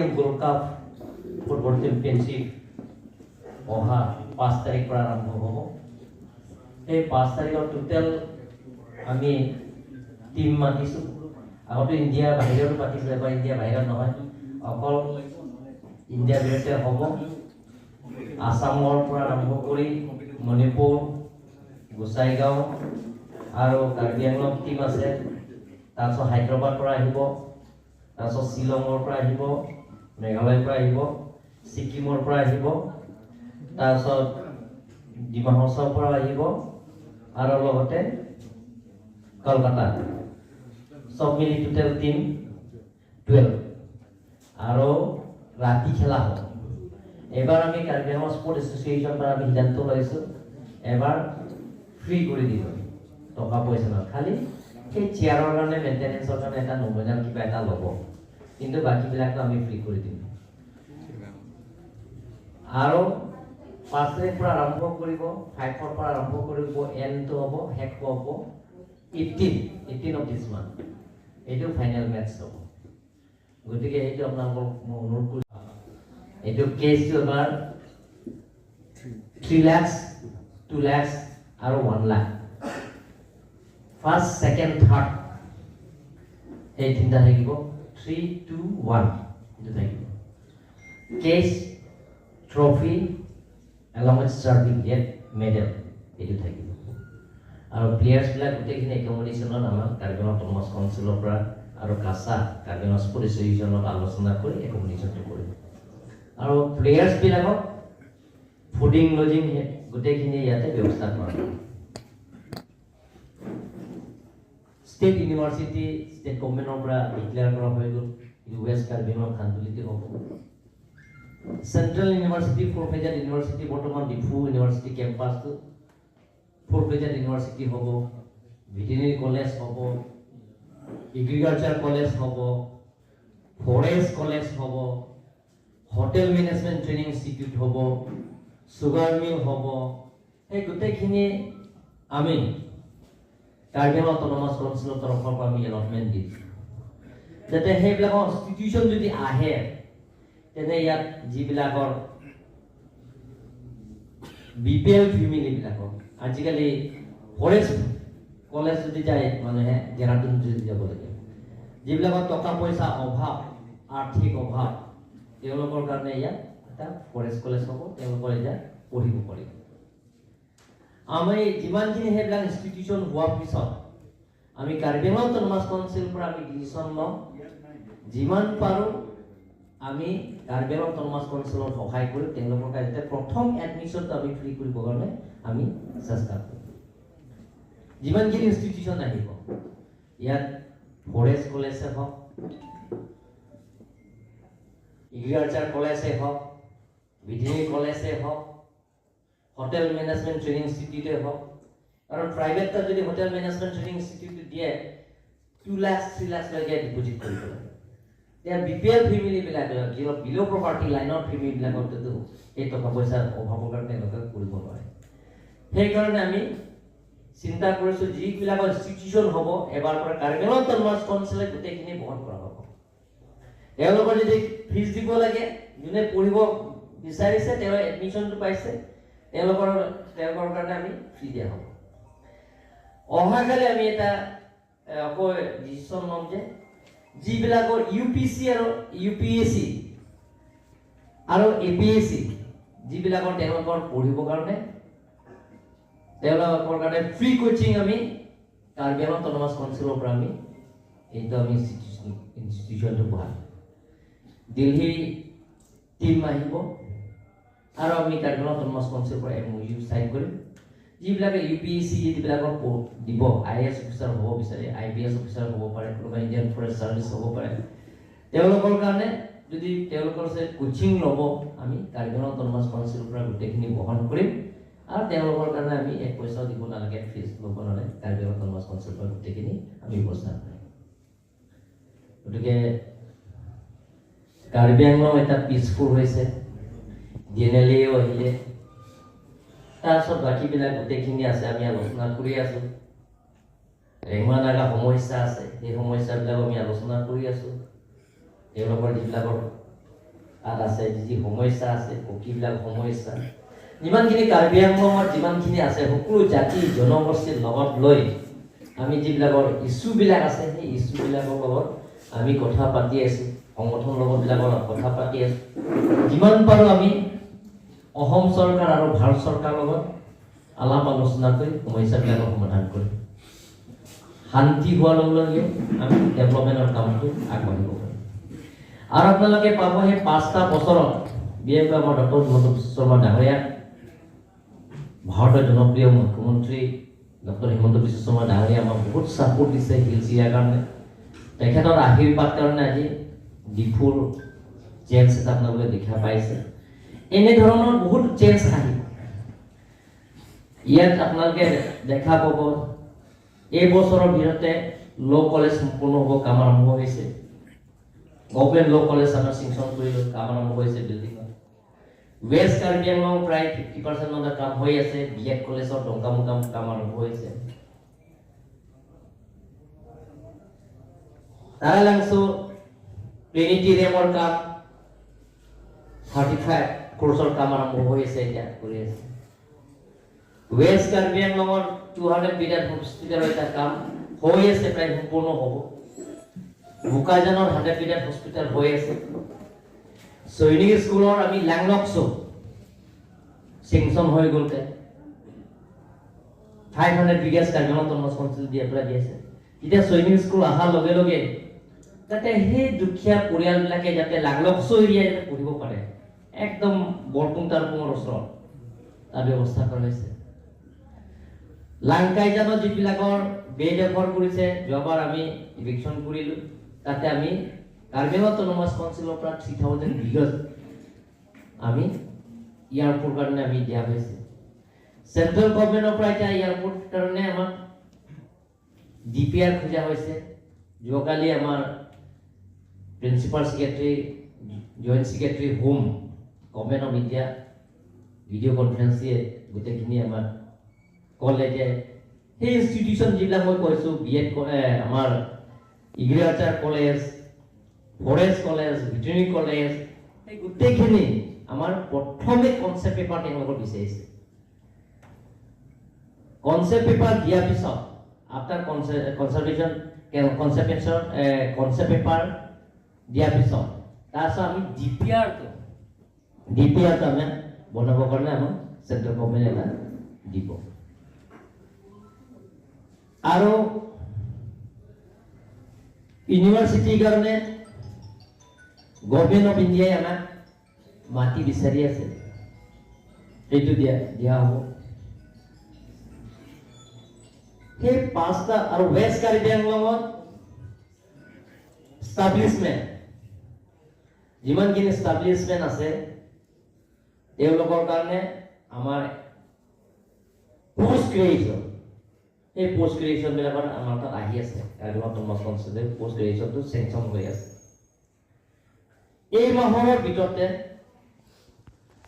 M gold cup football championship অহা 5 তাৰিখৰ পৰা আৰম্ভ হ'ব। এই 5 তাৰিখৰ টোটেল আমি টীম মাতিছোঁ। আগতে ইণ্ডিয়াৰ বাহিৰতো পাতিছিলোঁ, এবাৰ ইণ্ডিয়াৰ বাহিৰত নহয়, অকল ইণ্ডিয়াৰ ভিতৰতে হ'ব। আছামৰ পৰা আৰম্ভ কৰি মণিপুৰ, গোসাইগাঁও আৰু কাৰ্বি আংলং টীম আছে। তাৰপিছত হায়দৰাবাদ পৰা আহিব, তাৰপিছত শ্বিলঙৰ পৰা আহিব, মেঘালয়ৰ পৰা আহিব, ছিকিমৰ পৰা আহিব, তাৰপিছত ডিমা হাছাওৰ পৰা আহিব আৰু লগতে কলকাতা, চব মিলি টোটেল টীম 12 আৰু ৰাতি খেলা হ'ব। এইবাৰ আমি কাৰ্বি আংলং স্পৰ্ট এছ'চিয়েশ্যনৰ পৰা আমি সিদ্ধান্ত লৈছোঁ, এবাৰ ফ্ৰী কৰি দিব, টকা পইচা নহয়, খালি সেই চেয়াৰৰ কাৰণে, মেইনটেনেঞ্চৰ কাৰণে এটা নমিনেল কিবা এটা ল'ব, কিন্তু বাকীবিলাকতো আমি ফ্ৰী কৰি দিম। আৰু 5 তাৰিখৰ পৰা আৰম্ভ কৰিব, 5ৰ পৰা আৰম্ভ কৰিব, এণ্ডটো হ'ব, শেষ হ'ব 18 অফ this month. এইটো ফাইনেল মেটচ হ'ব। গতিকে সেইটো আপোনালোকক মই অনুৰোধ কৰিছোঁ। এইটো কেছটো এবাৰ 3 লাখছ, 2 লাখছ আৰু 1 লাখ, ফাৰ্ষ্ট, ছেকেণ্ড, থাৰ্ড এই তিনিটা থাকিব। 3, 2, 1 এইটো থাকিব। Cash, trophy along with certificate, medal এইটো থাকিব। আৰু প্লেয়াৰ্ছবিলাক গোটেইখিনি একমডেশ্যনত আমাৰ কাৰ্বি আংলং অট'নমাছ কাউন্সিলৰ পৰা আৰু কাছা, কাৰ্বি আংলং স্পৰ্ট এছ'চিয়েশ্যনত আলোচনা কৰি একমডেশ্যনটো কৰিব। আৰু প্লেয়াৰ্ছবিলাকক ফুডিং, লজিং গোটেইখিনি ইয়াতে ব্যৱস্থা কৰা হ'ব। ষ্টেট ইউনিভাৰ্চিটি ষ্টেট গভমেণ্টৰ পৰা ডিক্লেয়াৰ কৰা হৈ গ'ল, এইটো ৱেষ্ট কাৰ্বি আংলং খানতুলিতে হ'ব। চেণ্ট্ৰেল ইউনিভাৰ্চিটি, ফ'ৰ ফেজাত ইউনিভাৰ্চিটি, বৰ্তমান ডিফু ইউনিভাৰ্চিটি কেম্পাছটো ফ'ৰ ফেজাত ইউনিভাৰ্চিটি হ'ব, ভেটেৰিনেৰী কলেজ হ'ব, এগ্ৰিকালচাৰ কলেজ হ'ব, ফৰেষ্ট কলেজ হ'ব, হোটেল মেনেজমেণ্ট ট্ৰেইনিং ইনষ্টিটিউট হ'ব, চুগাৰ মিল হ'ব। সেই গোটেইখিনি আমি কাৰ্বি আংলং অট'নমাছ কাউন্সিলৰ তৰফৰ পৰা আমি এলটমেণ্ট দিম, যাতে সেইবিলাকৰ ইনষ্টিটিউশ্যন যদি আহে, তেনে ইয়াত যিবিলাকৰ বিপিএল ফেমিলিবিলাকক, আজিকালি ফৰেষ্ট কলেজ যদি যায় মানুহে, ডেৰাডুন যদি যাব লাগে, যিবিলাকৰ টকা পইচা অভাৱ, আৰ্থিক অভাৱ, তেওঁলোকৰ কাৰণে ইয়াত এটা ফৰেষ্ট কলেজ হ'ব, তেওঁলোকৰ এতিয়া পঢ়িব পাৰিব। আমি যিমানখিনি সেইবিলাক ইনষ্টিটিউশ্যন হোৱাৰ পিছত আমি কাৰ্বি আংলং অট'নমাছ কাউন্সিলৰ পৰা আমি ডিচিশ্যন লওঁ, যিমান পাৰোঁ আমি কাৰ্বি আংলং অট'নমাছ কাউন্সিলত সহায় কৰি তেওঁলোকৰ কাৰণে যাতে প্ৰথম এডমিশ্যনটো আমি ফ্ৰী কৰিবৰ কাৰণে আমি চেষ্টা কৰিম। যিমানখিনি ইনষ্টিটিউশ্যন আহিব ইয়াত, ফৰেষ্ট কলেজে হওক, এগ্ৰিকালচাৰ কলেজে হওক, ভেটেৰিনেৰী কলেজে হওক, হোটেল মেনেজমেণ্ট ট্ৰেইনিং ইনষ্টিটিউটে হওক, কাৰণ প্ৰাইভেট তাত যদি হোটেল মেনেজমেণ্ট ট্ৰেইনিং ইনষ্টিটিউট দিয়ে, 2 লাখ, 3 লাখলৈকে ডিপ'জিট কৰিব লাগে। এতিয়া বিপিএল ফেমিলিবিলাক, যিবিলাক বিল' প্ৰপাৰ্টি লাইনৰ ফেমিলিবিলাকতো এই টকা পইচাৰ অভাৱৰ কাৰণে তেওঁলোকে কৰিব নোৱাৰে। সেইকাৰণে আমি চিন্তা কৰিছোঁ, যিবিলাকৰ ইনষ্টিটিউশ্যন হ'ব, এবাৰ পৰা কাৰ্বি আংলং অট'নমাছ কাউন্সিলে গোটেইখিনি বহন কৰা হ'ব। তেওঁলোকৰ যদি ফিজ দিব লাগে, যোনে পঢ়িব বিচাৰিছে, তেওঁ এডমিশ্যনটো পাইছে, তেওঁলোকৰ কাৰণে আমি ফ্ৰী দিয়া হ'ব। অহাকালি আমি এটা আকৌ ডিচিশ্যন ল'ম যে যিবিলাকৰ ইউপিচি আৰু ইউপিএছচি আৰু এপিএছচি যিবিলাকৰ তেওঁলোকৰ পঢ়িবৰ কাৰণে, তেওঁলোকৰ কাৰণে ফ্ৰী কোচিং আমি কাৰ্বি আংলং অট'নমাছ কাউন্সিলৰ পৰা আমি এইটো আমি ইনষ্টিটিউশ্যনটো বহাম। দিল্লী টীম আহিব আৰু আমি কাৰ্বি আংলং অট'নমাছ কাউন্সিলৰ পৰা এমঅ'ইউ চাইন কৰিম। যিবিলাকে ইউপিএছচি যিবিলাকৰ দিব, আইএএছ অফিচাৰ হ'ব বিচাৰে, আইপিএছ অফিচাৰ হ'ব পাৰে, কোনোবা ইণ্ডিয়ান ফৰেষ্ট ছাৰ্ভিচ হ'ব পাৰে, তেওঁলোকৰ কাৰণে যদি তেওঁলোকৰ কোচিং ল'ব, আমি কাৰ্বি আংলং অট'নমাছ কাউন্সিলৰ পৰা গোটেইখিনি বহন কৰিম আৰু তেওঁলোকৰ কাৰণে আমি এক পইচাও দিব নালাগে, ফিজ ল'ব নালাগে। কাৰ্বি আংলং অট'নমাছ কাউন্সিলৰ পৰা গোটেইখিনি আমি ব্যৱস্থা কৰিম। গতিকে কাৰ্বি আংলং এটা পিচফুল হৈছে, ডিএনএলএও আহিলে, তাৰপিছত বাকীবিলাক গোটেইখিনি আছে, আমি আলোচনা কৰি আছোঁ। ৰেংমা নাগা সমস্যা আছে, সেই সমস্যাবিলাক আমি আলোচনা কৰি আছোঁ। তেওঁলোকৰ যিবিলাকৰ তাত আছে, যি যি সমস্যা আছে, কুকিবিলাক সমস্যা, যিমানখিনি কাৰ্বি আংলঙত যিমানখিনি আছে সকলো জাতি জনগোষ্ঠীৰ লগত লৈ আমি যিবিলাকৰ ইছ্যুবিলাক আছে, সেই ইছ্যুবিলাকৰ লগত আমি কথা পাতি আছোঁ, সংগঠনৰ লগতবিলাকৰ লগত কথা পাতি আছোঁ। যিমান পাৰোঁ আমি অসম চৰকাৰ আৰু ভাৰত চৰকাৰৰ লগত আলাপ আলোচনা কৰি সমস্যাবিলাকৰ সমাধান কৰিম। শান্তি হোৱাৰ লগে লগে আমি ডেভেলপমেণ্টৰ কামটো আগবাঢ়িব পাৰিম। আৰু আপোনালোকে পাব সেই 5টা বছৰত বিশেষকৈ আমাৰ ডক্টৰ হিমন্ত বিশ্ব শৰ্মা ডাঙৰীয়া, ভাৰতৰ জনপ্ৰিয় মুখ্যমন্ত্ৰী ডক্টৰ হিমন্ত বিশ্ব শৰ্মা ডাঙৰীয়া আমাক বহুত ছাপোৰ্ট দিছে হিলছ এৰিয়াৰ কাৰণে। তেখেতৰ আশীৰ্বাদ কাৰণে আজি ডিফুৰ চেঞ্জ এটা আপোনালোকে দেখা পাইছে। এনেধৰণৰ বহুত চেঞ্জ আহিব ইয়াত আপোনালোকে দেখা পাব। এই বছৰৰ ভিতৰতে ল' কলেজ সম্পূৰ্ণ হ'ব, কাম আৰম্ভ হৈছে। গভৰ্ণমেণ্ট ল' কলেজ আমাৰ চেংচন কৰিলোঁ, কাম আৰম্ভ হৈছে বিল্ডিঙত। ৱেষ্ট কাৰ্বি আংলং প্ৰায় 50% মানে কাম হৈ আছে। বি এড কলেজৰ ডংকামুকাম কাম আৰম্ভ হৈছে। তাৰালাংচু প্লেনেটেৰিয়ামৰ কাম 35 ক্ৰ'ৰৰ কাম আৰম্ভ হৈ আছে, এতিয়া কৰি আছে। ৱেষ্ট কাৰ্বি আংলঙৰ 200 বেডেড হস্পিটেলৰ এটা কাম হৈ আছে, প্ৰায় সম্পূৰ্ণ হ'ব। বোকাজানৰ 100 বেডেড হস্পিটেল হৈ আছে। সৈনিক স্কুলৰ আমি লাংলকচো চেংচন হৈ গ'ল, 500 বিঘাছ কাৰ্বি আংলং অট'নমাছ কাউন্সিল দি পেলাই দি আছে। এতিয়া সৈনিক স্কুল অহাৰ লগে লগে যাতে সেই দুখীয়া পৰিয়ালবিলাকে যাতে লাংলকচো এৰিয়া যাতে পঢ়িব পাৰে, একদম বৰপুং তাৰপুঙৰ ওচৰত তাৰ ব্যৱস্থা কৰা হৈছে। লাংকাইজানত যিবিলাকৰ বেদখল কৰিছে, যোৱাবাৰ আমি ইভিকশ্যন কৰিলোঁ, তাতে আমি কাৰ্বি আংলং অট'নমাছ কাউন্সিলৰ পৰা 3000 বিঘাছ আমি এয়াৰপৰ্ট কাৰণে আমি দিয়া হৈছে। চেণ্ট্ৰেল গভৰ্ণমেণ্টৰ পৰা এতিয়া এয়াৰপৰ্ট কাৰণে আমাক DPR খোজা হৈছে। যোৱাকালি আমাৰ principal secretary, joint secretary home, government of India video' কনফাৰেঞ্চিয়ে গোটেইখিনি আমাক ক'লে যে সেই ইনষ্টিটিউশ্যন যিবিলাক মই কৈছোঁ, বি এড আমাৰ agriculture college, forest college, veterinary college, সেই গোটেইখিনি আমাৰ প্ৰথমে কনচেপ্ট পেপাৰ তেওঁলোকৰ বিচাৰিছে। কনচেপ্ট পেপাৰ দিয়াৰ পিছত আফটাৰ কনচালটেশ্যন কনচেপ্ট পেপাৰ দিয়াৰ পিছত তাৰপিছত আমি DPR-টো আমি বনাবৰ কাৰণে আমাক চেণ্ট্ৰেল গভৰ্ণমেণ্টে এটা দিব। আৰু ইউনিভাৰ্চিটিৰ কাৰণে গভৰ্ণমেণ্ট অফ ইণ্ডিয়াই আমাক মাটি বিচাৰি আছে, সেইটো দিয়া হ'ব। সেই 5টা আৰু ৱেষ্ট কাৰ্বি আংলঙত ষ্টাব্লিছমেণ্ট, যিমানখিনি ষ্টাব্লিছমেণ্ট আছে তেওঁলোকৰ কাৰণে আমাৰ পোষ্ট গ্ৰেজুৱেশ্যন, সেই পোষ্ট গ্ৰেজুৱেশ্যনবিলাকৰ আমাৰ তাত আহি আছে। কাৰ্বি আংলং অট'নমাছ কাউন্সিলে পোষ্ট গ্ৰেজুৱেশ্যনটো চেংচন হৈ আছে। এই মাহৰ ভিতৰতে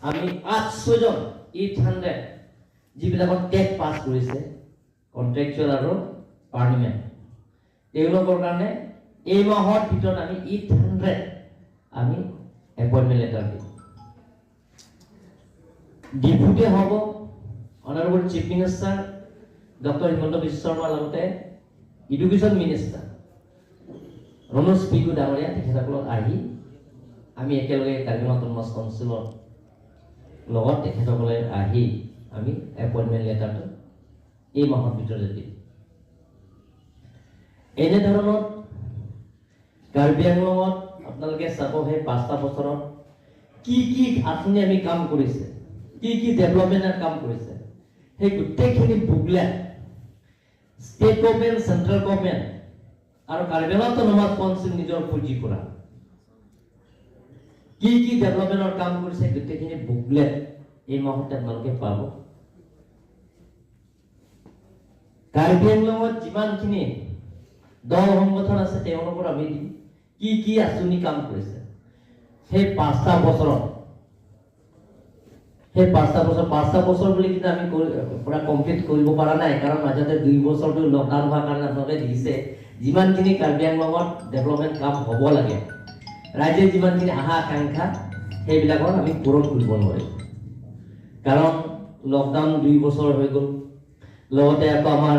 আমি 800 জন 800 যিবিলাকৰ টেট পাছ কৰিছে, কণ্ট্ৰেকচুৱেল আৰু পাৰ্মানেণ্ট, তেওঁলোকৰ কাৰণে এই মাহৰ ভিতৰত আমি 800 আমি এপইণ্টমেণ্ট লেটাৰ দিম। ডিপুটে হ'ব honourable chief minister doctor Himanta Biswa শৰ্মাৰ লগতে এডুকেশ্যন মিনিষ্টাৰ ৰণোজ পেগু ডাঙৰীয়া, তেখেতসকলক আহি আমি একেলগে কাৰ্বি আংলং অট'নমাছ কাউন্সিলৰ লগত তেখেতসকলে আহি আমি এপইণ্টমেণ্ট লেটাৰটো এই মাহৰ ভিতৰতে দিম। এনেধৰণৰ কাৰ্বি আংলঙত আপোনালোকে চাব সেই 5টা বছৰত কি কি আঁচনি আমি কাম কৰিছে, কি কি ডেভেলপমেণ্টৰ কাম কৰিছে, সেই গোটেইখিনি booklet state government, central government আৰু কাৰ্বি আংলং অট'নমাছ কাউন্সিল নিজৰ পুঁজি পৰা কি কি ডেভেলপমেণ্টৰ কাম কৰিছে গোটেইখিনি বুকলেট এই মাহতে আপোনালোকে পাব। কাৰ্বি আংলঙত যিমানখিনি দল সংগঠন আছে তেওঁলোকৰ আমি দিম কি কি আঁচনি কাম কৰিছে সেই 5টা বছৰত। সেই 5টা বছৰ বুলি কিন্তু আমি পুৰা কমপ্লিট কৰিব পৰা নাই, কাৰণ মাজতে 2 বছৰটো লকডাউন হোৱাৰ কাৰণে আপোনালোকে দেখিছে যিমানখিনি কাৰ্বি আংলঙত ডেভেলপমেণ্ট কাম হ'ব লাগে, ৰাইজে যিমানখিনি আশা আকাংক্ষা সেইবিলাকৰ আমি পূৰণ কৰিব নোৱাৰিম, কাৰণ লকডাউন 2 বছৰ হৈ গ'ল। লগতে আকৌ আমাৰ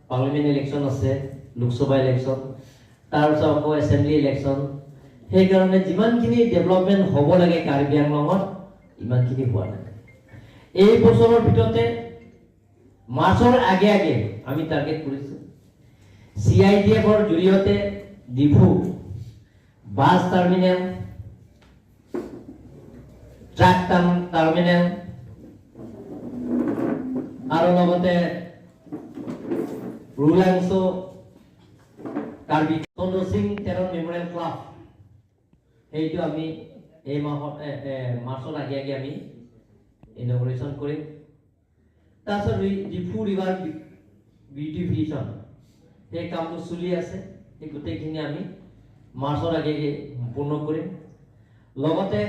পাৰ্লিমেণ্ট ইলেকশ্যন আছে, লোকসভা ইলেকশ্যন, তাৰপিছত আকৌ এছেম্বলি ইলেকশ্যন। সেইকাৰণে যিমানখিনি ডেভেলপমেণ্ট হ'ব লাগে কাৰ্বি আংলঙত ইমানখিনি হোৱা নাই। এই বছৰৰ ভিতৰতে মাৰ্চৰ আগে আগে আমি টাৰ্গেট কৰিছোঁ CIDFৰ জৰিয়তে Diphu bus terminal, truck terminal আৰু লগতে ৰুলাংছ' কাৰ্বি চন্দ্ৰ সিং তেৰণ মেমৰিয়েল ক্লাব, সেইটো আমি এই মাহত মাৰ্চৰ আগে আগে আমি ইনঅগুৰেশ্যন কৰিম। তাৰপিছত ডিফু ৰিভাৰ বিউটিফিকেশ্যন, সেই কামটো চলি আছে, সেই গোটেইখিনি আমি মাৰ্চৰ আগে আগে সম্পূৰ্ণ কৰিম। লগতে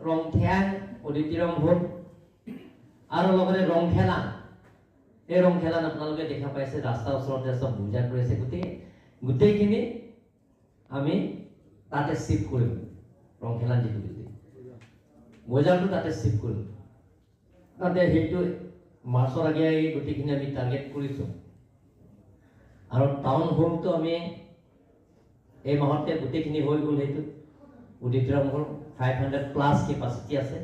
ৰংথিয়াং অদিতিৰং হ'ল আৰু লগতে ৰংখেলাং, এই ৰংখেলাং আপোনালোকে দেখা পাইছে ৰাস্তাৰ ওচৰতে চব বজাৰ কৰি আছে। গোটেইখিনি আমি তাতে চিফ্ট কৰিম। ৰংখেলাং যিটো বিল্ডিং বজাৰটো তাতে চিফ্ট কৰিম, তাতে সেইটো মাৰ্চৰ আগে আগে গোটেইখিনি আমি টাৰ্গেট কৰিছোঁ। আৰু টাউন হলটো আমি এই মাহতে গোটেইখিনি হৈ গ'ল। সেইটো অডিটৰিয়াম হল 500+ কেপাচিটি আছে,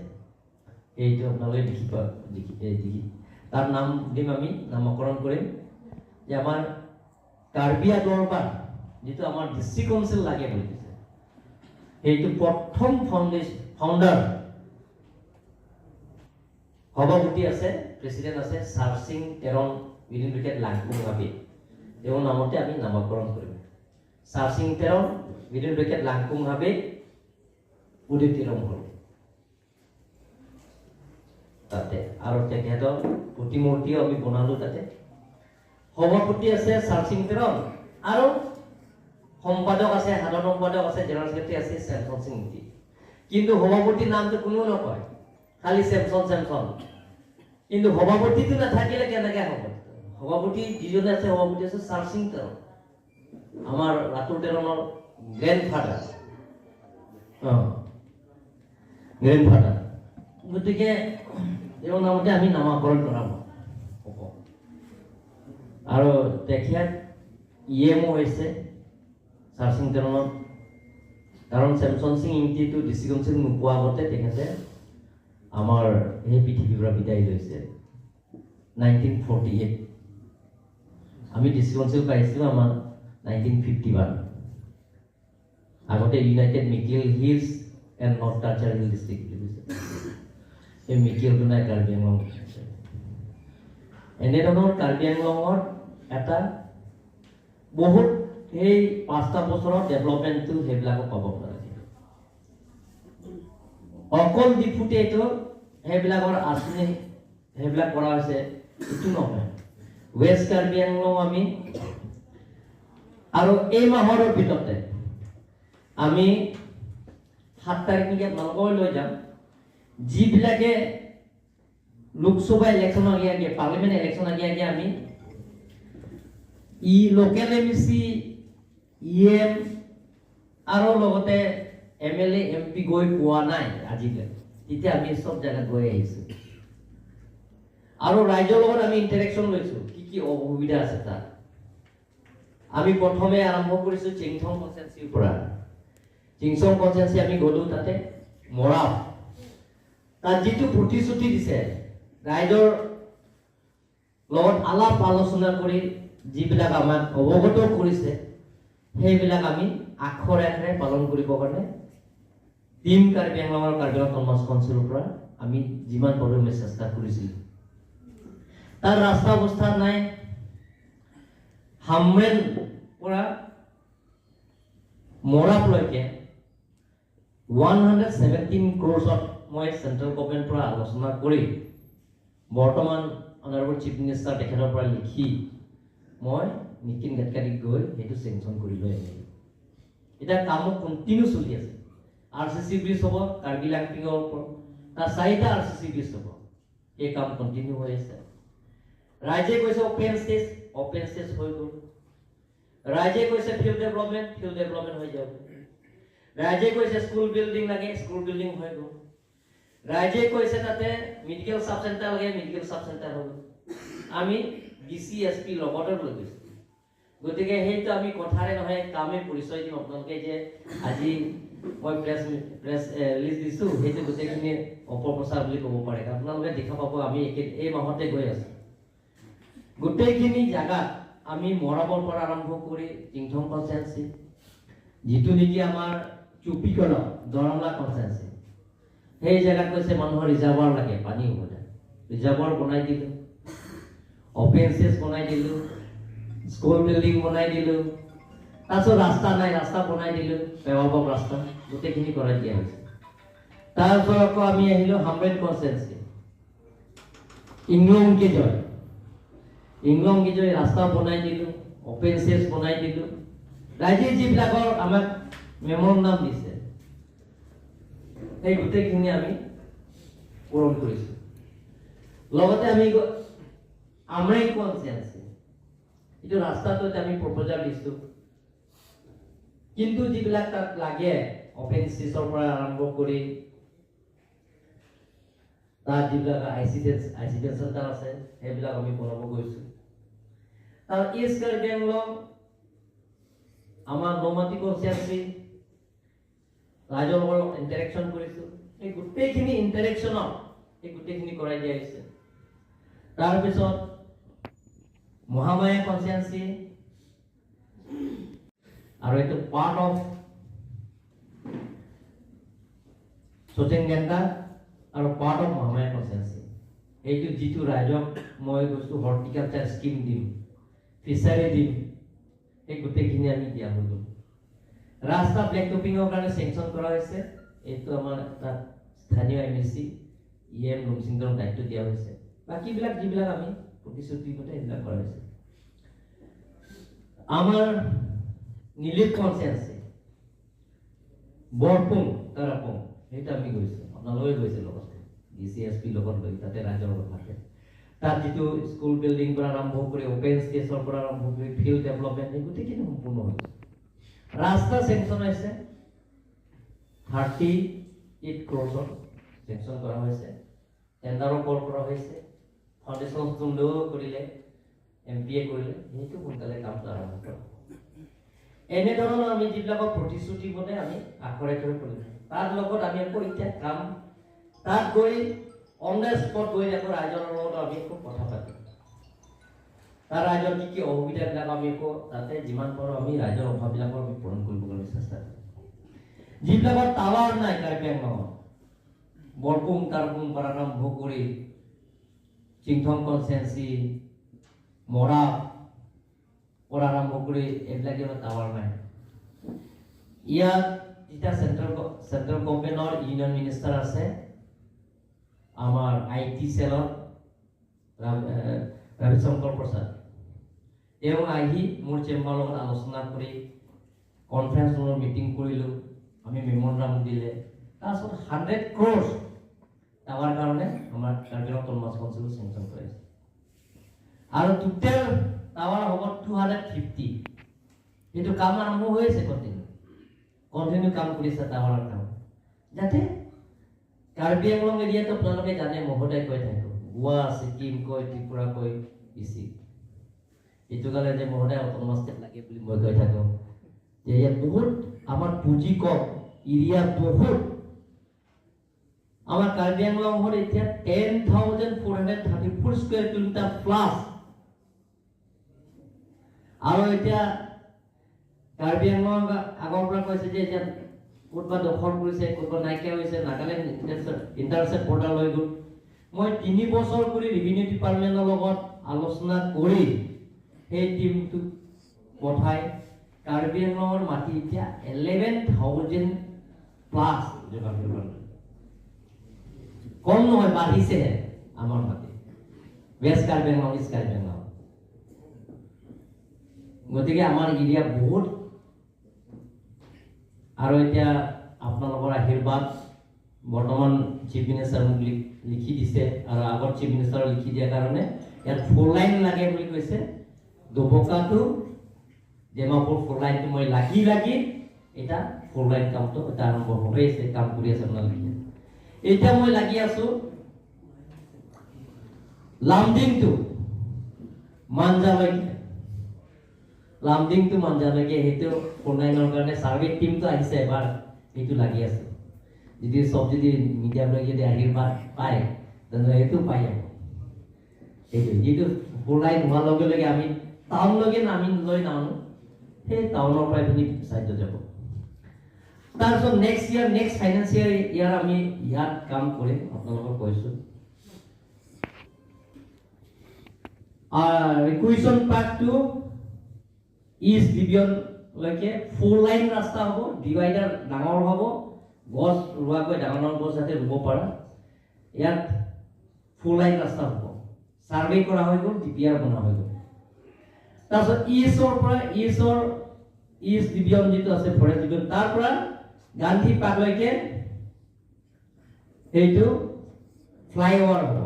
সেইটো আপোনালোকে দেখি পা দেখি দেখি তাৰ নাম দিম, আমি নামকৰণ কৰিম যে আমাৰ কাৰ্বি দৰবাৰ যিটো আমাৰ ডিষ্ট্ৰিক্ট কাউন্সিল লাগে বুলি কৈছে, সেইটো প্ৰথম ফাউণ্ডাৰ সভাপতি আছে, প্ৰেচিডেণ্ট আছে চাৰচিং তেৰণ উইদিন ব্ৰেকেট লাংকুং হাবি, তেওঁৰ নামতে আমি নামকৰণ কৰিম। চাৰচিং তেৰণ উইদিন ব্ৰেকেট লাংকুং হাবি উদিতিৰম হল তাতে। আৰু তেখেতৰ প্ৰতিমূৰ্তিও আমি বনালোঁ তাতে। সভাপতি আছে চাৰচিং তেৰণ আৰু সম্পাদক আছে, সাধাৰণ সম্পাদক আছে, জেনেৰেল ছেক্ৰেটাৰী আছে চেমচন সিং ইংতি। কিন্তু সভাপতিৰ নামটো কোনেও নকয়, খালি চেমচন চেমচন। কিন্তু সভাপতিটো নাথাকিলে কেনেকে হ'ব? সভাপতি যিজনে আছে, সভাপতি আছে চাৰচিং তেৰণ, আমাৰ ৰাতুল তেৰণৰ গ্ৰেণ্ড ফাদাৰ, গ্ৰেণ্ড ফাদাৰ। গতিকে তেওঁৰ নামতে আমি নামাকৰণ কৰাব হ'ব। আৰু তেখেত EMO হৈছে চাৰচিং তেৰণত, কাৰণ চেমচন সিং ইংতিটো ডিষ্ট্ৰিক্ট কাউন্সিল নোপোৱা আগতে তেখেতে আমাৰ সেই পৃথিৱীৰ পৰা বিদায় লৈছে 1948। আমি ডিষ্ট্ৰিক্ট কাউন্সিল পাইছিলোঁ আমাৰ 1951। আগতে United Mikir Hills and North Cachar Hill District বুলি কৈছে। এই মিকিৰটো নাই কাৰ্বি আংলং। এনেধৰণৰ কাৰ্বি আংলঙত এটা বহুত সেই 5টা বছৰত ডেভেলপমেণ্টটো সেইবিলাকো পাব আপোনালোকে। অকল ডিফুতে এইটো সেইবিলাকৰ আঁচনি সেইবিলাক কৰা হৈছে এইটো নহয়, ৱেষ্ট কাৰ্বি আংলং আমি আৰু এই মাহৰ ভিতৰতে আমি 7 তাৰিখ নেকি আপোনালোকৰ লৈ যাম, যিবিলাকে লোকসভা ইলেকশ্যনৰ আগে আগে, পাৰ্লিমেণ্ট ইলেকশ্যন আগে আগে আমি লোকেল MDC, EM আৰু লগতে MLA, MP গৈ পোৱা নাই আজিলৈ, তেতিয়া আমি চব জেগাত গৈ আহিছোঁ আৰু ৰাইজৰ লগত আমি ইণ্টাৰেকশ্যন লৈছোঁ, কি কি অসুবিধা আছে তাত। আমি প্ৰথমে আৰম্ভ কৰিছোঁ চিংথং কনষ্টিটুৱেঞ্চিৰ পৰা। চিংথং কনষ্টিটুৱেঞ্চি আমি গ'লোঁ, তাতে মৰাপ তাত যিটো প্ৰতিশ্ৰুতি দিছে, ৰাইজৰ লগত আলাপ আলোচনা কৰি যিবিলাক আমাক অৱগত কৰিছে, সেইবিলাক আমি আখৰে আখৰে পালন কৰিবৰ কাৰণে টীম কাৰ্বি আংলং আৰু কাৰ্বি আংলং অট'নমাছ কাউন্সিলৰ পৰা আমি যিমান পাৰোঁ আমি চেষ্টা কৰিছিলোঁ। তাৰ ৰাস্তা অৱস্থা নাই। হামৰেন পৰা মৰাপলৈকে 117 ক্ৰ'ৰ্ছত মই চেণ্ট্ৰেল গভৰ্ণমেণ্টৰ পৰা আলোচনা কৰি বৰ্তমান অনাৰেবল চিফ মিনিষ্টাৰ তেখেতৰ পৰা লিখি মই নীতিন গাডকাৰীক গৈ সেইটো চেংচন কৰি লৈ আহিলোঁ। এতিয়া কামো কণ্টিনিউ চলি আছে। RCC bridge হ'ব কাৰ্বি লাংপিঙৰ ওপৰত, তাৰ 4টা RCC bridge হ'ব, সেই কাম কণ্টিনিউ হৈ আছে। ৰাইজে কৈছে অপেন ষ্টেজ, অপেন ষ্টেজ হৈ গ'ল। ৰাইজে কৈছে ফিল্ড ডেভেলপমেণ্ট, ফিল্ড ডেভেলপমেণ্ট হৈ যাব। ৰাইজে কৈছে স্কুল বিল্ডিং লাগে, স্কুল বিল্ডিং হৈ গ'ল। ৰাইজে কৈছে তাতে মেডিকেল চাব চেণ্টাৰ লাগে, মেডিকেল চাব চেণ্টাৰ হ'ল। আমি ডি চি এছ পি লগতে লৈ গৈছোঁ। গতিকে সেইটো আমি কথাৰে নহয়, কামে পৰিচয় দিম আপোনালোকে। যে আজি মই প্ৰেছ প্ৰেছ ৰিলিজ দিছোঁ, সেইটো গোটেইখিনি অপপ্ৰচাৰ বুলি ক'ব পাৰে। আপোনালোকে দেখা পাব, আমি এই মাহতে গৈ আছোঁ। গোটেইখিনি জাগাত আমি মৰাবৰ পৰা আৰম্ভ কৰি চিংথং কনষ্টিটুৱেঞ্চি, যিটো নেকি আমাৰ চুপিকল দৰমলা কনষ্টিটুৱেঞ্চি, সেই জেগাত কৈছে মানুহৰ ৰিজাৰ্ভাৰ লাগে, পানী সুবিধা, ৰিজাৰ্ভাৰ বনাই দিলোঁ, অপেন স্পেচ বনাই দিলোঁ, স্কুল বিল্ডিং বনাই দিলোঁ। তাৰপিছত ৰাস্তা নাই, ৰাস্তা বনাই দিলোঁ, পেৱাবক ৰাস্তা গোটেইখিনি কৰাই দিয়া হৈছে। তাৰপিছত আকৌ আমি আহিলোঁ হামৰেণ কনষ্টিটুৱেঞ্চি, ইংলংকি জয়, ইংলংকি জয় ৰাস্তা বনাই দিলোঁ, অপেন স্পেচ বনাই দিলোঁ। ৰাইজে যিবিলাকৰ আমাক মেমৰণ্ডাম দিছে, সেই গোটেইখিনি আমি পূৰণ কৰিছোঁ। লগতে আমি আমৰেং কনষ্টিটুৱেঞ্চি, এইটো ৰাস্তাটোত আমি প্ৰপ'জাল দিছোঁ, কিন্তু যিবিলাক তাত লাগে অপেন স্পেচৰ পৰা আৰম্ভ কৰি তাত যিবিলাক I C D centre আছে, সেইবিলাক আমি বনাব গৈছোঁ। তাৰ ইষ্ট কাৰ্বি আংলং আমাৰ নমাটি কনষ্টিটুৱেঞ্চি ৰাইজৰ লগত ইণ্টাৰেকশ্যন কৰিছোঁ। এই গোটেইখিনি ইণ্টাৰেকশ্যনত এই গোটেইখিনি কৰাই দিয়া হৈছে। তাৰপিছত মহামায়া কনষ্টিটুৱেঞ্চি আৰু এইটো পাৰ্ট অফ চচেংগেণ্ডা আৰু পাৰ্ট অফ মহামায়া কনষ্টিটুৱেঞ্চি, এইটো যিটো ৰাইজক মই কৈছোঁ হৰ্টিকালচাৰ স্কিম দিম, ফিচাৰী দিম, সেই গোটেইখিনি আমি দিয়া হৈ গ'ল। ৰাস্তা ব্লেক টপিঙৰ কাৰণে চেংচন কৰা হৈছে। এইটো আমাৰ তাত স্থানীয় M S C E M লুমচিংদৰক দায়িত্ব দিয়া হৈছে। বাকীবিলাক যিবিলাক আমি প্ৰতিশ্ৰুতি মতে সেইবিলাক কৰা হৈছে। আমাৰ নীলিপ কনষ্টিটুৱেঞ্চি বৰপুং তাৰাপুং, সেইটো আমি গৈছোঁ, আপোনালোকে গৈছে লগতে ডি চি এছ পিৰ লগত লৈ তাতে ৰাইজৰ লগত থাকে। তাত যিটো স্কুল বিল্ডিং পৰা আৰম্ভ কৰি অপেন স্পেচৰ পৰা আৰম্ভ কৰি ফিল্ড ডেভেলপমেণ্ট, সেই গোটেইখিনি সম্পূৰ্ণ হৈছে। ৰাস্তা চেংচন হৈছে, 38 ক্ৰ'ৰ্ছৰ চেংচন কৰা হৈছে, টেণ্ডাৰো কল কৰা হৈছে, ফাউণ্ডেশ্যন ষ্টোনও কৰিলে, এম পি এ কৰিলে, সেইটো সোনকালে কামটো আৰম্ভ কৰা। এনেধৰণৰ আমি যিবিলাকৰ প্ৰতিশ্ৰুতি মতে আমি আখৰে আখৰে কৰিলোঁ। তাৰ লগত আমি আকৌ এতিয়া কাম তাত গৈ অন the spot গৈ আকৌ ৰাইজৰ লগত আমি খুব কথা পাতিম। তাৰ ৰাইজৰ কি কি অসুবিধাবিলাক আমি আকৌ তাতে যিমান পাৰোঁ আমি ৰাইজৰ অভাৱবিলাকৰ আমি পূৰণ কৰিব কাৰণে চেষ্টা কৰিম। যিবিলাকৰ টাৱাৰ নাই কাৰ্বি আংলঙত, বৰপুং তাৰপুং পৰা আৰম্ভ কৰি চিংথং কনষ্টিটুৱেঞ্চি, মৰা পৰা আৰম্ভ কৰি এইবিলাকে টাৱাৰ নাই। ইয়াত এতিয়া চেণ্ট্ৰেল চেণ্ট্ৰেল গভমেণ্টৰ ইউনিয়ন মিনিষ্টাৰ আছে, আমাৰ I T চেলৰ ৰবিশংকৰ প্ৰসাদ, তেওঁ আহি মোৰ চেম্বাৰৰ লগত আলোচনা কৰি কনফাৰেঞ্চ ৰুমৰ মিটিং কৰিলোঁ আমি, মেম'ৰেণ্ডাম দিলে। তাৰপিছত 100 ক্ৰ'ৰ্ছ টাৱাৰ কাৰণে আমাৰ কাৰ্বি আংলং অট'নমাছ কাউন্সিলত চেংচন কৰাইছে আৰু টোটেল টাৱাৰ হ'ব 250। সেইটো কাম আৰম্ভ হৈ আছে, কণ্টিনিউ কণ্টিনিউ কাম কৰিছে টাৱাৰৰ কাম। যাতে কাৰ্বি আংলং এৰিয়াটো আপোনালোকে জানে, মহোদয় কৈ থাকোঁ, গোৱা ছিকিম কয়, ত্ৰিপুৰা কয় বেছি। এইটো কাৰণে যে মহোদয় অট'নমাছ ষ্টেট লাগে বুলি মই কৈ থাকোঁ যে ইয়াত বহুত আমাৰ পুঁজি কম, এৰিয়া বহুত। আমাৰ কাৰ্বি আংলঙত এতিয়া 10,434 square kilometer plus। আৰু এতিয়া কাৰ্বি আংলং আগৰ পৰা কৈছে যে এতিয়া ক'তবা দখল কৰিছে, ক'তবা নাইকিয়া হৈছে, নাগালেণ্ড ইণ্টাৰষ্টেট বৰ্ডাৰ লৈ গ'ল। মই 3 বছৰ কৰি ৰেভিনিউ ডিপাৰ্টমেণ্টৰ লগত আলোচনা কৰি সেই টীমটোক পঠাই কাৰ্বি আংলঙৰ মাটি এতিয়া 11,000 প্লাছ যোগান কৰিব। কম নহয়, বাঢ়িছেহে আমাৰ মাটি, ৱেষ্ট কাৰ্বি আংলং, ইষ্ট কাৰ্বি আংলং। গতিকে আমাৰ এৰিয়া বহুত। আৰু এতিয়া আপোনালোকৰ আশীৰ্বাদ, বৰ্তমান চিফ মিনিষ্টাৰ মোক লিখি দিছে আৰু আগত চিফ মিনিষ্টাৰ লিখি দিয়াৰ কাৰণে ইয়াত ফ'ৰ লাইন লাগে বুলি কৈছে। ডবকাটো ডিমাপুৰ ফ'ৰ লাইনটো মই লাগি লাগি এতিয়া ফ'ৰ লাইন কামটো এতিয়া আৰম্ভ হৈ আছে, কাম কৰি আছে আপোনালোকে। এতিয়া মই লাগি আছোঁ লামডিং টু মাঞ্জালৈকে, লামডিং টু মাঞ্জালৈকে। সেইটো ফ'ৰ লাইনৰ কাৰণে ছাৰ্ভে টিমটো আহিছে এবাৰ, সেইটো লাগি আছে। যদি চব যদি মিডিয়াবিলাক যদি আশীৰ্বাদ পায়, তেনেহ'লে সেইটো পাই যাব। সেইটো যিটো ফ'ৰ লাইন হোৱাৰ লগে লগে আমি টাউনলৈকে নামি লৈ নানো, সেই টাউনৰ পৰা এইখিনি ছাইডত যাব। তাৰপিছত next year, next financial year আমি ইয়াত কাম কৰিম, আপোনালোকক কৈছোঁ। ৰিকুৱেশ্যন পাৰ্ক টু ইষ্ট ডিভিজনলৈকে ফ'ৰ লাইন ৰাস্তা হ'ব, ডিভাইডাৰ ডাঙৰ হ'ব, গছ ৰোৱাকৈ ডাঙৰ ডাঙৰ গছ যাতে ৰুব পাৰা। ইয়াত ফ'ৰ লাইন ৰাস্তা হ'ব, ছাৰ্ভে কৰা হৈ গ'ল, ডিপিআৰ বনোৱা হৈ গ'ল। তাৰপিছত ইষ্টৰ পৰা, ইষ্টৰ ইষ্ট ডিভিজন যিটো আছে, ফৰেষ্ট ডিভিজন, তাৰ পৰা গান্ধী পাৰ্কলৈকে সেইটো ফ্লাইঅভাৰ হ'ব।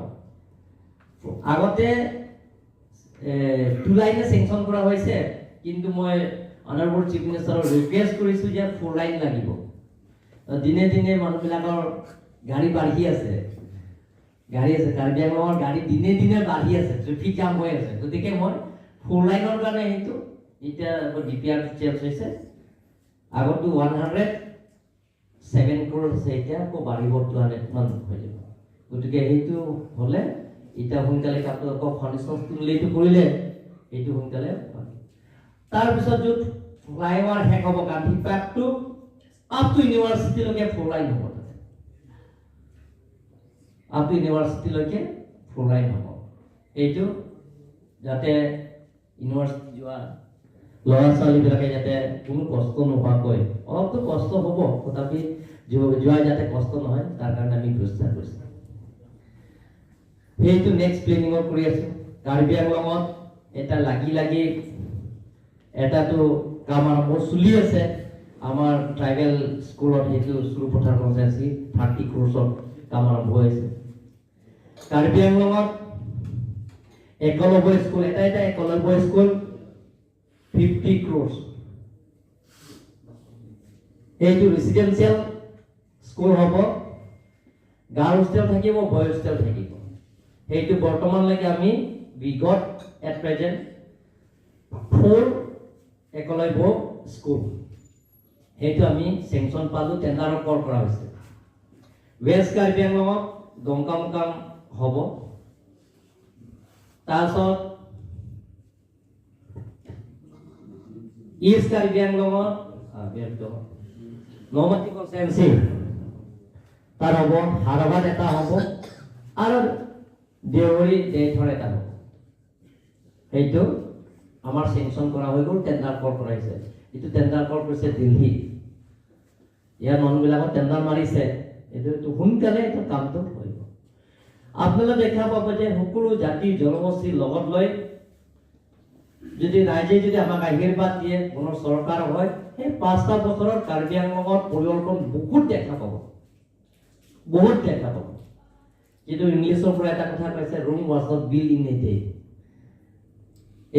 আগতে টু লাইনে চেংচন কৰা হৈছে, কিন্তু মই অনাৰেবল চিফ মিনিষ্টাৰক ৰিকুৱেষ্ট কৰিছোঁ যে ফ'ৰ লাইন লাগিব। দিনে দিনে মানুহবিলাকৰ গাড়ী বাঢ়ি আছে, গাড়ী আছে, কাৰ্বি আংলঙৰ গাড়ী দিনে দিনে বাঢ়ি আছে, ট্ৰেফিক জাম হৈ আছে। গতিকে মই ফ'ৰ লাইনৰ কাৰণে সেইটো এতিয়া আকৌ ডিপিআৰ চেঞ্জ হৈছে। আগতো 107 ক্ৰ'ৰ আছে, এতিয়া আকৌ বাঢ়িব, 200 মান হৈ যাব। গতিকে সেইটো হ'লে এতিয়া সোনকালে কামটো আকৌ ফাউণ্ডেশ্যন এইটো কৰিলে সেইটো সোনকালে। তাৰপিছত য'ত ফ্লাইঅভাৰ শেষ হ'ব, গান্ধী পাৰ্কটো আপ টু ইউনিভাৰ্চিটিলৈকে ফ'ৰ লাইন হ'ব, তাতে আপ টু ইউনিভাৰ্চিটিলৈকে ফ'ৰ লাইন হ'ব। এইটো যাতে ইউনিভাৰ্চিটি যোৱা ল'ৰা ছোৱালীবিলাকে যাতে কোনো কষ্ট নোহোৱাকৈ, অলপতো কষ্ট হ'ব, তথাপি যোৱা যাতে কষ্ট নহয়, তাৰ কাৰণে আমি ব্যৱস্থা কৰিছোঁ। সেইটো নেক্সট প্লেনিঙত কৰি আছোঁ। কাৰ্বি আংলঙত এটা লাগি লাগি এটাতো কাম আৰম্ভ চলি আছে আমাৰ ট্ৰাইবেল স্কুলত, সেইটো চুৰুপথাৰ কনষ্টিটুৱেঞ্চি, 30 ক্ৰ'ৰ্ছত কাম আৰম্ভ হৈছে। কাৰ্বি আংলঙত একলব্য স্কুল এটা, এটা একলব্য স্কুল 50 ক্ৰ'ৰ্ছ, সেইটো ৰেচিডেঞ্চিয়েল স্কুল হ'ব, গাৰ্ল হোষ্টেল থাকিব, বয় হোষ্টেল থাকিব। সেইটো বৰ্তমানলৈকে আমি we got at present four Eklavya school, সেইটো আমি চেংচন পালোঁ, টেণ্ডাৰৰ কল কৰা হৈছে। ৱেষ্ট কাৰ্বি আংলঙত ডংকামুকাম হ'ব। তাৰপিছত ইষ্ট কাৰ্বি আংলঙত নমাটি কনষ্টিটুৱেঞ্চি তাৰ হ'ব, হাৰাবাদ এটা হ'ব আৰু দেউৰী দেথৰ এটা হ'ব। সেইটো আমাৰ চেংচন কৰা হৈ গ'ল, টেণ্ডাৰ কল কৰাইছে। এইটো টেণ্ডাৰ কল কৰিছে দিল্লী, ইয়াৰ মানুহবিলাকক টেণ্ডাৰ মাৰিছে। এইটো সোনকালে এইটো কামটো কৰিব। আপোনালোকে দেখা পাব যে সকলো জাতি জনগোষ্ঠীৰ লগত লৈ যদি ৰাইজে যদি আমাক আশীৰ্বাদ দিয়ে, পুনৰ চৰকাৰ হয়, সেই 5টা বছৰত কাৰ্বি আংলঙত পৰিৱৰ্তন বহুত দেখা পাব, বহুত দেখা পাব। কিন্তু ইংলিছৰ পৰা এটা কথা কৈছে, "Rome was not built in a day."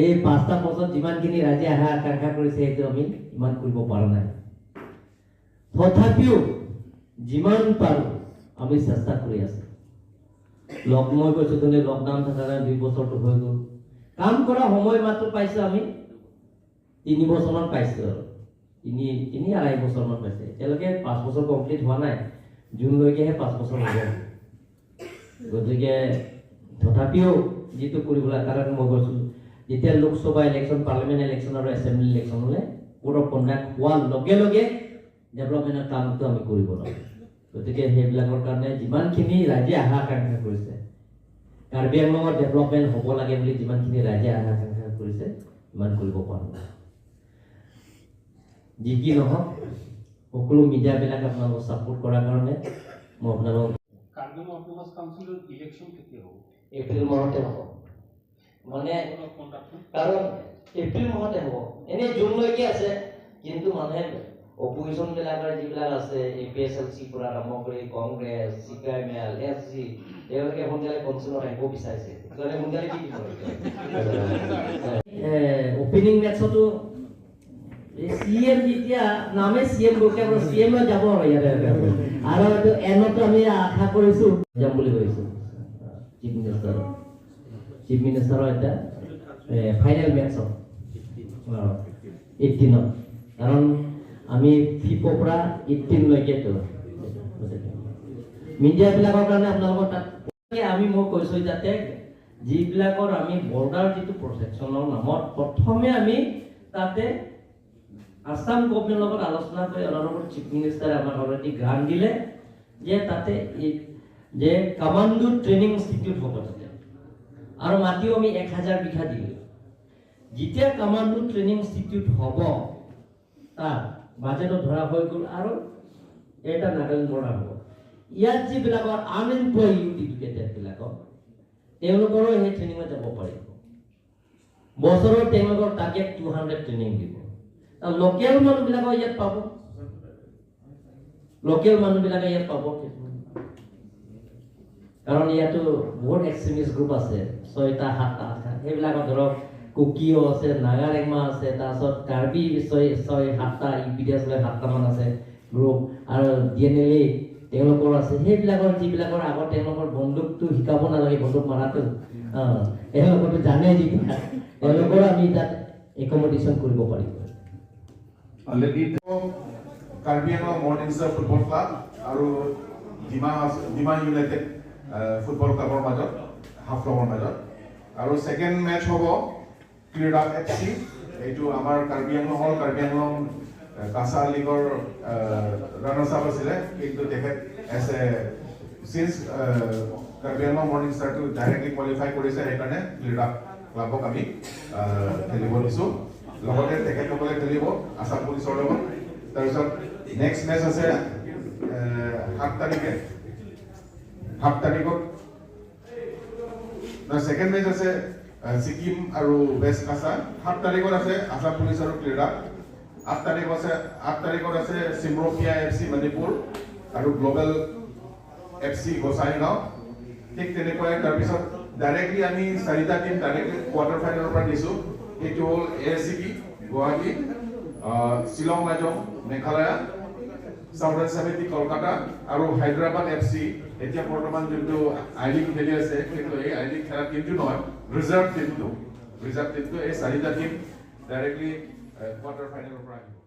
এই 5টা বছৰত যিমানখিনি ৰাইজে আশা আকাংক্ষা কৰিছে, সেইটো আমি ইমান কৰিব পৰা নাই। তথাপিও যিমান পাৰোঁ আমি চেষ্টা কৰি আছোঁ। লক মই কৈছোঁ, তেনে লকডাউন থকাৰ কাৰণে 2 বছৰটো হৈ গ'ল। কাম কৰা সময় মাত্ৰ পাইছোঁ আমি 3 বছৰমান পাইছোঁ, আৰু তিনি আঢ়াই বছৰমান পাইছে। এতিয়ালৈকে 5 বছৰ কমপ্লিট হোৱা নাই, জুনলৈকেহে 5 বছৰ হ'ব। গতিকে তথাপিও যিটো কৰিব লাগে, কাৰণ মই কৈছোঁ, যেতিয়া লোকসভা ইলেকশ্যন, পাৰ্লিমেণ্ট ইলেকশ্যন আৰু এছেম্বলি ইলেকশ্যন হ'লে কোড অফ কণ্ডাক্ট হোৱাৰ লগে লগে ডেভেলপমেণ্টৰ কামটো আমি কৰিব লাগে। গতিকে সেইবিলাকৰ কাৰণে যিমানখিনি ৰাইজে আশা আকাংক্ষা কৰিছে, কাৰ্বি আংলঙত ডেভেলপমেণ্ট হ'ব লাগে বুলি যিমানখিনি ৰাইজে আশা আকাংক্ষা কৰিছে, ইমান কৰিব পাৰোঁ। যি কি নহওক, সকলো মিডিয়াবিলাক আপোনালোকক ছাপোৰ্ট কৰাৰ কাৰণে মই আপোনালোকক কাৰ্বি অট'নমাছ কাউন্সিলৰ ইলেকশ্যন কেতিয়া হ'ব? এপ্ৰিল মাহতে হ'ব। মানে Code of conduct? কাৰণ এপ্ৰিল মাহতে হ'ব, এনেই জুনলৈকে আছে, কিন্তু মানুহে অপজিশ্যন বিলাকৰ যিবিলাক আছে, এপিএছএলচি পৰা আৰম্ভ কৰি Congress, CPI M L, S G, তেওঁলোকে সোনকালে কাউন্সিলত আহিব বিচাৰিছে। সেইকাৰণে সোনকালে দি দিব। অপেনিং মেটছতো চি এম যেতিয়া নামে চি এম গোকে চি এম যাব আৰু ইয়াতে আৰু এইটো এনতো আমি আশা কৰিছোঁ যাম বুলি ভাবিছোঁ। চিফ মিনিষ্টাৰৰ এটা ফাইনেল মেটচ হ'ব 18ত, কাৰণ আমি ফিফৰ পৰা 18লৈকেতো মিডিয়াবিলাকৰ কাৰণে আপোনালোকৰ তাত আমি মই কৈছোঁ যাতে যিবিলাকৰ আমি বৰ্ডাৰ যিটো প্ৰটেকশ্যনৰ নামত প্ৰথমে আমি তাতে আছাম গভমেণ্টৰ লগত আলোচনা কৰি অনাৰেবল চিফ মিনিষ্টাৰে আমাক অলৰেডি গ্ৰাণ্ট দিলে যে তাতে যে কামাণ্ডো ট্ৰেইনিং ইনষ্টিটিউট হ'ব তাতে, আৰু মাটিও আমি 1000 বিঘা দিলোঁ। যেতিয়া কামাণ্ডো ট্ৰেইনিং ইনষ্টিটিউট হ'ব তাত বাজেটত ধৰা হৈ গ'ল আৰু এটা নাগালেণ্ড বৰ্ডাৰ হ'ব। ইয়াত যিবিলাকৰ আনএমপ্লয় ইউথ এডুকেটেডবিলাকক তেওঁলোকৰো সেই ট্ৰেইনিঙত যাব পাৰিব। বছৰত তেওঁলোকৰ টাৰ্গেট 200 ট্ৰেইনিং দিব। লোকেল মানুহবিলাকৰ ইয়াত পাব, লোকেল মানুহবিলাকে ইয়াত পাব, কাৰণ ইয়াতো বহুত এক্সট্ৰিমিষ্ট গ্ৰুপ আছে, 6টা 7টা 8টা, সেইবিলাকত ধৰক কুকিও আছে, নাগাৰেংমা আছে, তাৰপিছত কাৰ্বি 6 6 7টা, ইউ পি ডি এছ লৈ 7টামান আছে গ্ৰুপ, আৰু ডি এন এল এ তেওঁলোকৰ আছে। সেইবিলাকৰ যিবিলাকৰ আগত তেওঁলোকৰ বন্দুকটো শিকাব নালাগে, বন্দুক মৰাটো তেওঁলোকতো জানে, যেতিয়া তেওঁলোকৰো আমি তাত একমডেশ্যন কৰিব পাৰিব। Already Karbi Anglong morning star football club আৰু ডিমা ডিমা ইউনাইটেড ফুটবল ক্লাবৰ মাজত, হাফলঙৰ মাজত। আৰু ছেকেণ্ড মেচ হ'ব ক্ৰীড়া এফ চি, এইটো আমাৰ কাৰ্বি আংলঙৰ কাৰ্বি আংলং কাছা লীগৰ ৰানাৰ্ছ আপ আছিলে, কিন্তু তেখেত as a since Karbi Anglong morning ষ্টাৰটো ডাইৰেক্টলি কোৱালিফাই কৰিছে, সেইকাৰণে ক্ৰীড়া ক্লাবক আমি খেলিব দিছোঁ। লগতে তেখেতসকলে খেলিব আছাম পুলিচৰ লগত। তাৰপিছত নেক্সট মেচ আছে 7 তাৰিখে, 7 তাৰিখত ছেকেণ্ড মেচ আছে ছিকিম আৰু ৱেষ্ট কাছাৰ। 7 তাৰিখত আছে আছাম পুলিচ আৰু ক্ৰীড়া। 8 তাৰিখ আছে, 8 তাৰিখত আছে চিমৰকিয়া এফ চি মণিপুৰ আৰু গ্ল'বেল এফ চি গোসাইগাঁও। ঠিক তেনেকুৱাই তাৰপিছত ডাইৰেক্টলি আমি চাৰিটা টীম ডাইৰেক্টলি কোৱাৰ্টাৰ ফাইনেলৰ পৰা দিছোঁ। সেইটো হ'ল A S C B Guwahati, Shillong Lajong Meghalaya, southern Samiti Kolkata আৰু হায়দৰাবাদ এফ চি। এতিয়া বৰ্তমান যোনটো আই লীগ খেলি আছে, সেইটো এই আই লীগ খেলা টীমটো নহয়, ৰিজাৰ্ভ টীমটো, এই চাৰিটা টীম ডাইৰেক্টলি কোৱাৰ্টাৰ ফাইনেলৰ পৰা আহিব।